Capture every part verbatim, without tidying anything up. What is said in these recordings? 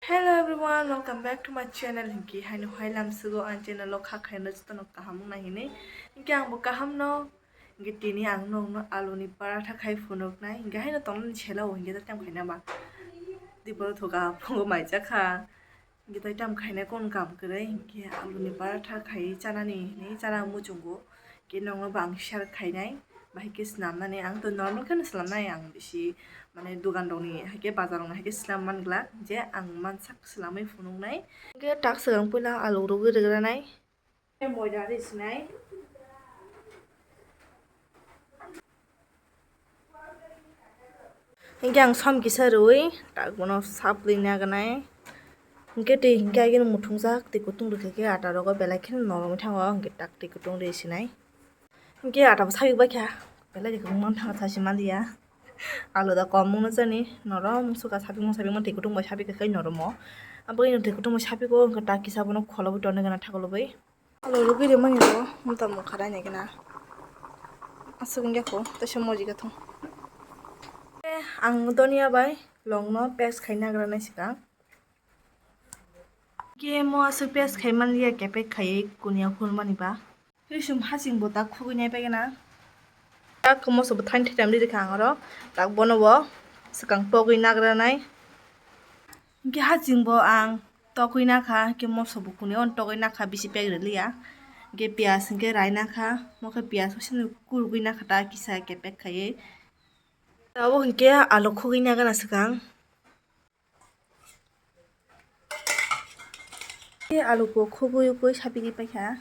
Hello everyone, welcome back to my channel. Hinkhe haino hai lamsugo ang channel o kha khaino jotono kaham wngna hinwi. Hinkhe ang bo kaham no. Hinkhe tini ang nokno alu ni paratha khai phunuknai. Hinkhe haino tongmani sela o hinkhe tam khaina ba. Diboro thoka phungo mai jakha. Hinkhe tai tam khaina kon kam kwrwi hinkhe alu ni paratha khai chanani hinwi chana muchungo. Khe nokno bo ang share khainai, bahai khe swnamnani ang to normal kheno swnamnai, ang bisi mane dogan rokni hai khe bazar rokni hai khe swnam man glak je ang mansak swnamwi phunuknai. Hwnkhe tak swkang puila alu rwgwi rwgranai. Moida ri sinai. Hinkhe ang som kisa rwui tak bono saplwi nagnai. Hinkhe twi hinkhe agini muthungjak twi kutung rwkha khe ata rogo belai kheno norom wngwi thango, hinkhe tak twi kutung rwi sinai. Hinkhe ata bo sabik bai kha, belai rwkha wngmano thango sachi manliya. Alu da kom wngno jani norom wngsuka, sabikma sabikma twi kutung bai sabik kha noromo. Aboni twi kutung bai sabiko hinkhe tak kisa bono kholobwi tonwi gana thakolobwi. Alu rwgwi rwmani bo mota mukha rainai gana. Aswk wngya kho, teisa moji gathung. Ang donia bai longno paste khai nagra nai swkang. Khe mo aswk paste khai manliya, kepek khaiwi kunia phunukmani ba. Tei chwng haching bo tak khugui nai pai gana. Tak moso bo thain thaitham riri kha ang oro. Tak bono bo swkang togwi nagra nai. Hinkhe haching bo ang togwi nakha, hinkhe moso bo kuni ono togwi nakha, bisi pek rwliya. Hinkhe piyaj hinkhe rai nakha, mo khe piyaj bo sini kurugwi nakha ta kisa kepek khaiwi. Tabuk hinkhe alu khugwi nagana swkang. Hinkhe alu bo khugwi ukwi sapigwi paikha.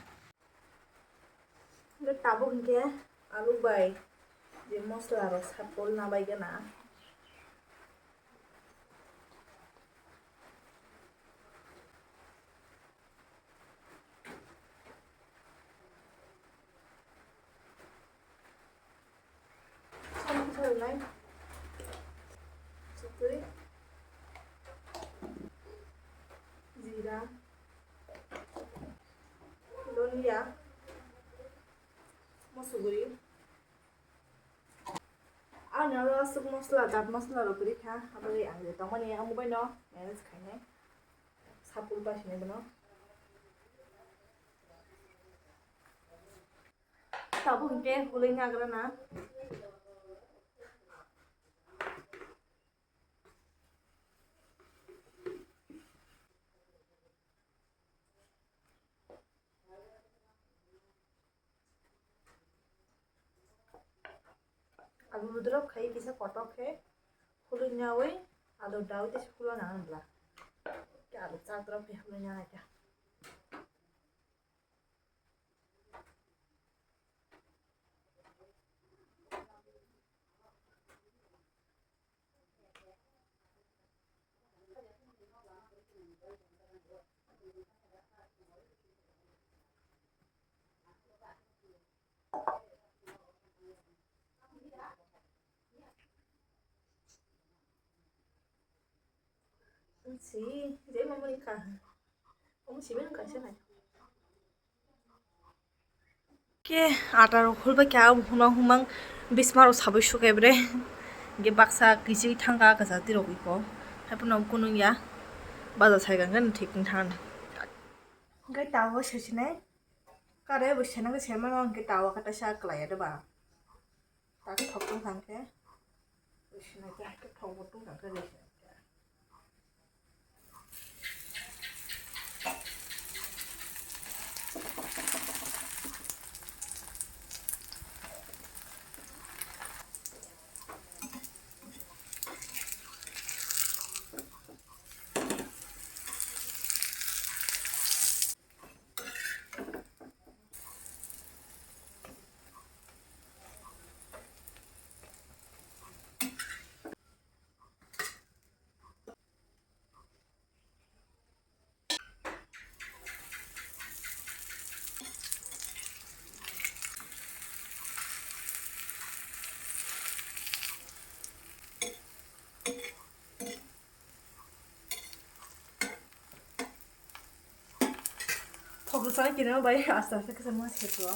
Hinkhe tabuk hinkhe alu bai je mosla rok sapol na bai gana. Samsa rwnai. Chitwi. Jira. Donia. Mosuguri. Ani oro aswk mosla, jat mosla rok kwrwi kha. Aboni ang je tongmani amo bai no manage khainai. Sapul bai sinai bono. Tabuk hinkhe hulwi nagra na. Alu rudrop khai kisa kotor khe hulwi naui alu daui tei hulo nang bla. Khe alu chak drop khe hulwi nang kha. Si, je mamuni ka. Omo siben kaisa nai. Khe ata rok hulbai kha, humang humang bisma rok sabui sukai bre. Hinkhe baksa kichigwi thangkha, kwchak tirok iko. Haiphano kunung ya. Baja sai kha, hinkhe thik wng thang. Hinkhe tabuk saisinai. Kare bo sena khe sema no hinkhe tabuk khe teisa kwlai ya de ba. Tak thok tong thang khe. Rwi sinai khe, haikhe thok bo tong thang khe rwi sinai khe. Thok rwchapnai kinwi bai aste aste khe se ma se rw.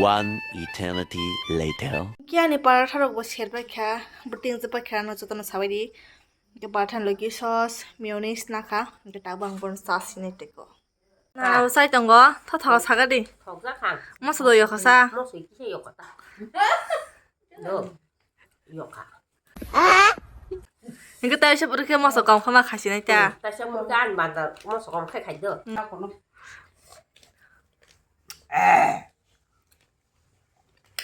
One eternity later. Kiyani paratha rok bo serbai kha, bo tingjak bai kha, no jotono sabai di. Hingke paratha ni logi sauce, mayonnaise nakha, hingke tabuk ang bono sa sinai tei ko. Na, ah, bo sai tongo, tho tho saga di. Thokjak kha. Moso do yokha sa. Moso kisa yokha ta. Do, yokha. Hingke tai se pura khe moso kom khama khasinai ta. Hmm, tai se pura khe ani banda moso kom khai khai do. Hmm.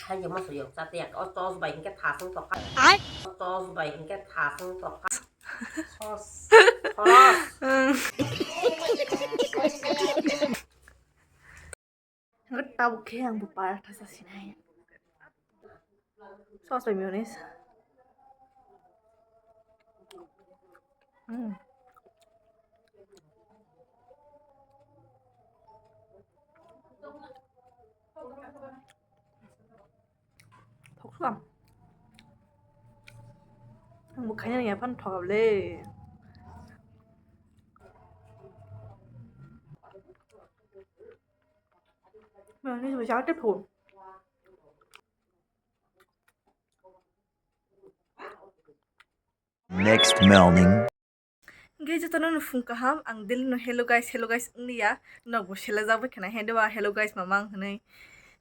Hai je moso yok chate yak. O tos bai hingke thasung tokha. Ai. O tos bai hingke thasung tokha. Sos. Khoros. Hmm. Tabuk khe ang bo paratha sa sinai. Sauce bai mayonnaise. Mm. Thoksa. Ang bo khaina ya phan thokab le. Mayonnaise bo jate pho. Next morning. Hingke jotono no phung kaham, ang daily no hello guys, hello guys wng liya, nokbo selajak bai khna, hede ba hello guys mama ang hinui.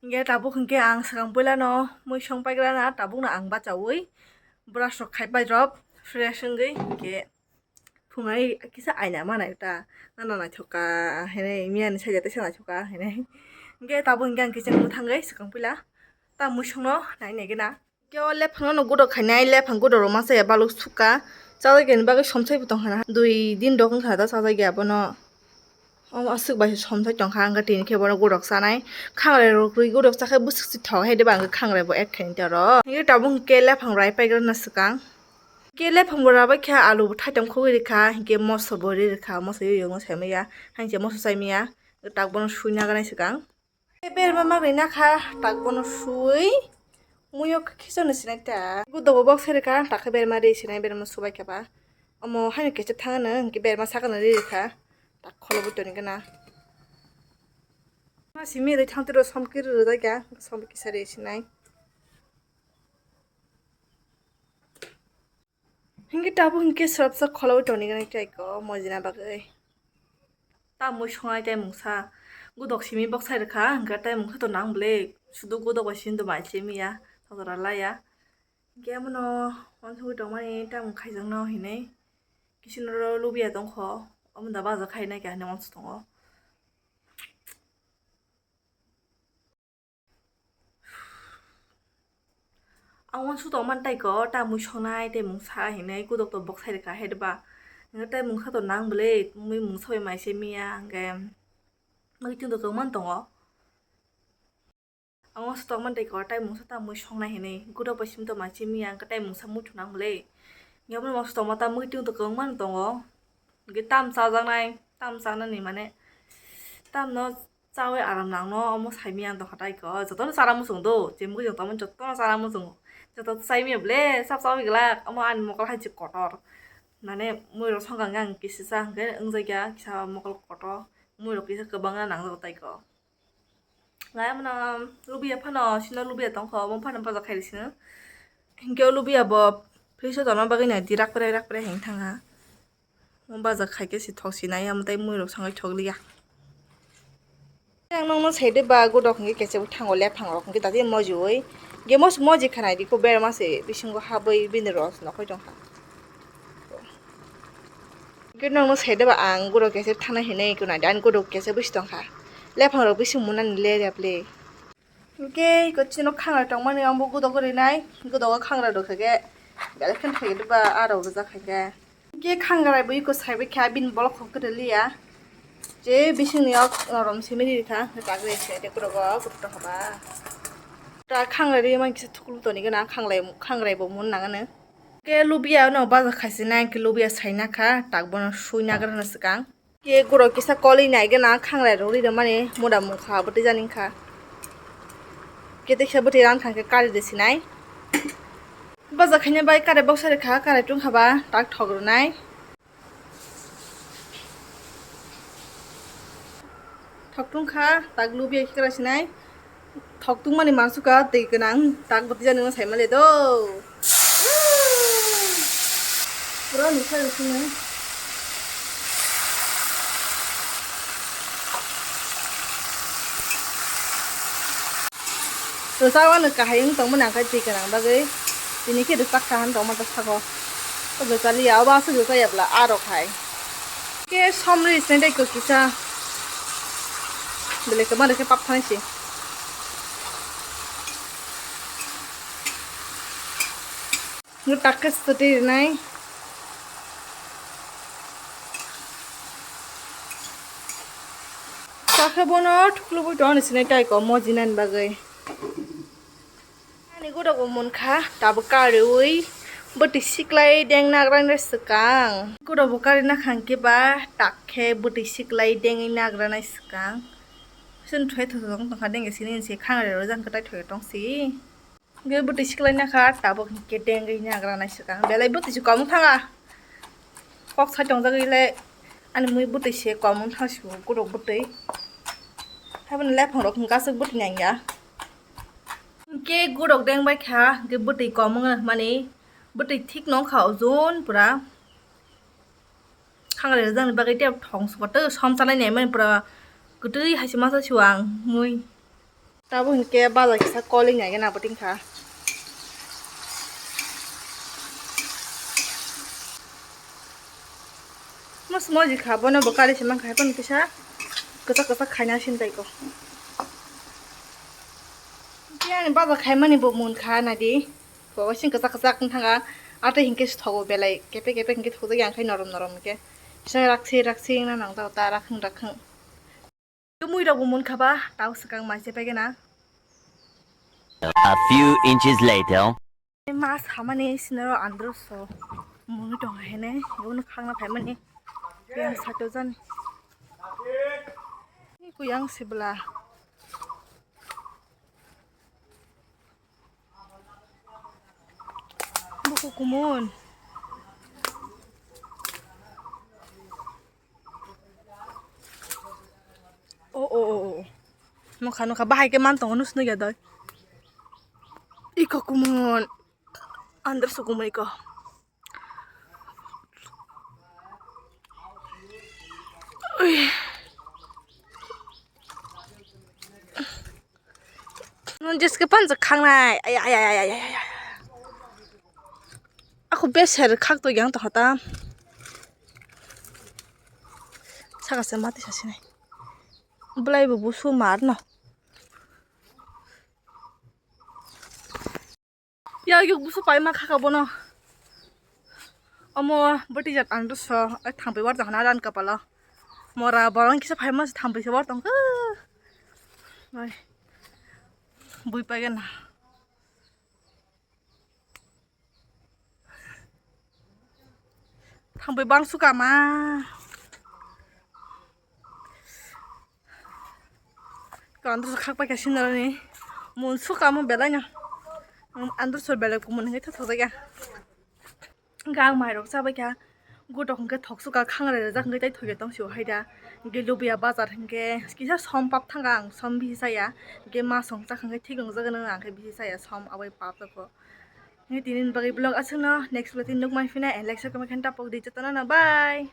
Hingke tabuk hingke ang swkang puila no mui song paigra na, tabuk no ang bachaui brush rok khai pai rok fresh wngwi, hingke phungai kisa aina manai ta, nana naithok ka hinui, miya ni sajak teisa naithok ka hinui. Hingke tabuk hingke ang kitchen o thangwi swkang puila ta mui song no nai nai gana. Khe o lephang no godok khainai, lephang godok rok masa ya balok sukha. Chajak yani bagwi somsai bo tong khana. Dui din rok wngkha da chajak ya bono. Omo aswk bai somsai tong kha, wngkha tini khe bono godok chanai. Khangrai rok rwi godok chakhe bwswk si thok hai de ba, wngkha khangrai bo add khaini ta oro. Hingke tabuk hingke lephang rai paigra na swkang. Khe lephang bo rabai kha, alu bo thaitong khogwi rikha, hingke moso bo ri rikha, moso yo yo wngwi saimaya, hangse moso chaimaya, tak bono sui naganai swkang. Berma magwi nakha, tak bono sui, muiyo khichano sinai ta. Gudogo boksai rikha, tak khe berma ri sinai, berma subai khe ba. Omo haino kecha thangano, hwnkhe berma sakano ri rikha, tak kholo bwtoni gana. Ma simi ri thang tiro somkir ri rwjakya, somkir kisa ri sinai. Hingke tabuk hingke swrapsa kholaui tongni gwnang tei ko mojina bagwi. Ta mui songnai tei mungsa godok simi boksai rwkha, hingke tei mungsa to nang bwle, sudu godok bai simi to mai se miya, sajra laiya. Hingke abono wansugui tongmani tamung khaijakno hinui kisinoro lubiya tongkho, omo da baja khainai khe hinui wansuk tongo. Ang wansuk tongmani tei ko, ta mui songnai tei mungsa hinui kudok to boksai rwkha hai ba. Hingke tei mungsa to nang bwle, mui mungsa bai mai se miya, hingke mui tong to kwbangma tongo. Ang wansuk tongmani tei ko, tei mungsa ta mui songnai hinui kudok bai simi to mai se miya, hingke tei mungsa muitu nang bwle. Hingke abono wansuk tongma ta mui tong to kwbangma tongo. Hingke tam chajaknai, tam chanani mane, tamno chawi aram nangno omo saimaya ang tongkha tai ko. Jotono chana muchung do, je mui tongmani jotono chana muchungo. Joto chaimaya bwle, sab chawi glak, omo ani mokol hai se kotor. Mane mui rok songkha hingke ang kisa cha hingke wngjakya kisa mokol kotor. Mui rok kisa kwbangma nangjago tai ko. Nai mano lubiya phano, sino lubiya tongkho, omo phano baja khairi sino. Hingke o lubiya bo friso tongna bagwi nai di rakpre rakpre hing thangha. Omo baja khaikhe si thok sinai, omo tei mui rok songwi thok liya. Ang nokno saide ba godok hingke kechebo thango lephang rok hingke dati mojiui. Hingke mos-, moji khanai di ko berma se bisingo habwi bini rok nokoi tongkha. Hingke nokno saide ba ang godok kese thana hinui kunai di, ani godok kese bisi tongkha. Lephang rok bisi munani le rep le. Hingke iko chino khangra tongmani ang bo godok rinai, godogo khangra rok khe belai khe thai ba aro rijak khaikhe. Hingke khangra bo iko saibai kha bini bolok kho kwrwi liya. Je bisingni ok norom simi rikha, hingke tagwi se de kurogo gupto haba. Ta khangra ri man kisa thuklu toni gana khanglai, khangra bo mun nangano. Ke lubiya no baja khaisi na, ke lubiya saina kha, tak bono sui nagra na swkang. Ke guro kisa koli nai gana khanglai rok ri mani muda mung kha bwtwi jani kha. Ke teksa bwtwi ran kha ke kari de sinai. Baja khaina bai kare boksai kha, kare tung kha ba tak thok rwnai. Thok tung kha, tak lubiya khe kra sinai. Thok tungmani mansukha twi gwnang tak bwtwi jani no saimale do. Pura nukha nukha. Rwchapano kahai wng tongmani ang khe twi gwnang bagwi tini khe rwchapkha han tongma ta sago. O rwchaliya, obo aswk rwchaya bwla, a rok hai. Khe somri sinai tei kwkisa belai kwma rwkhe pap thanai se. Nw tak khe swtwi rwnai. Sakhe bono thuklubui tongni sinai tei ko mojinani bagwi. Ani gurok bo munkha, tabuk kariui bwtwi siklai deng nagrani swkang. Gurok bo kari nakhang khe ba tak khe bwtwi siklai dengwi nagranai swkang. Chwng thwlai thwthwng tongkha dengya sini se khangrwi rwjak kwtai thwlai tongsi. Hwnkhe bwtwi siklai nakha, tabuk hinkhe dengwi nagra nai swkang. Belai bwtwi se kom wng thanga. Kok sai tongjagwi le ani mui bwtwi se kom wng thang sio, gurok bwtwi. Haibani lephang rok hwnkhe aswk bwtwi nangya. Hwnkhe gurok deng bai kha, hwnkhe bwtwi kom wng mani, bwtwi thik nong kha ojon pura. Khangrwi rwjakni bagwi tei thong sukha tei som chanai naimani pura kwtwi hai se masa sio ang mui. Tabuk hinkhe bazar kisa koli nai gana bo tingkha. Mas moji kha bono bo kari se mankha, hai phano kisa kwchak kwchak khaina sintai ko. Tei ani bazar khaimani bo munkha naidi. Bo sing kwchak kwchak wng thanga. Atwi hinkhe se thogo belai. Kepe kepe hinkhe thokjak yang khai norom norom hinkhe. Kisa raksi raksi wngna nang tao ta rakhwng rakhwng. Mui rok bo munkha ba tao swkang mai se paigena. A few inches later. Mas hamani sinaro andro so mui tong hene. Yono khangna phaimani. Yang sato jan. Ni kuyang sibla. Buku kumun. O, o, o, o. Nokha, nokha, bahai ke man tongo, nus nugya doi. Iko kumun. Andar sukumun iko. Ui. Nun jeske panjak khangnai. Ay, ay, ay. Aku beser khak to yang to hata. Saka se mati sasinai. Belai bo busu mar no. Ya, yuk busu pai ma khaka bono. Omo bwtwi jat ang dusho, ai thangpai war jahana ran kapalo. Mora borong kisa phai ma thangpai se war tong. Ai. Bui paigena. Thangpai bang sukama. Ko andro khak pai kaisa narani. Mun sukama belai no. Andro so belai kumun ngai thok thok ya. Gang mai rok chabai kha. Gotok hwnkhe thok suka khangrwi rwjak hwnkhe tei thokya tong sio hai da. Hwnkhe lubia bazar hwnkhe kisa som pap thanga ang som bisi chaya. Hwnkhe ma song chakha hwnkhe thik wngjak nang ang khe bisi chaya som abai pap jago. Hwnkhe tini bagwi vlog aswkno next vlog tini nukmai phina and like share comment khe tapok di jotono no bye.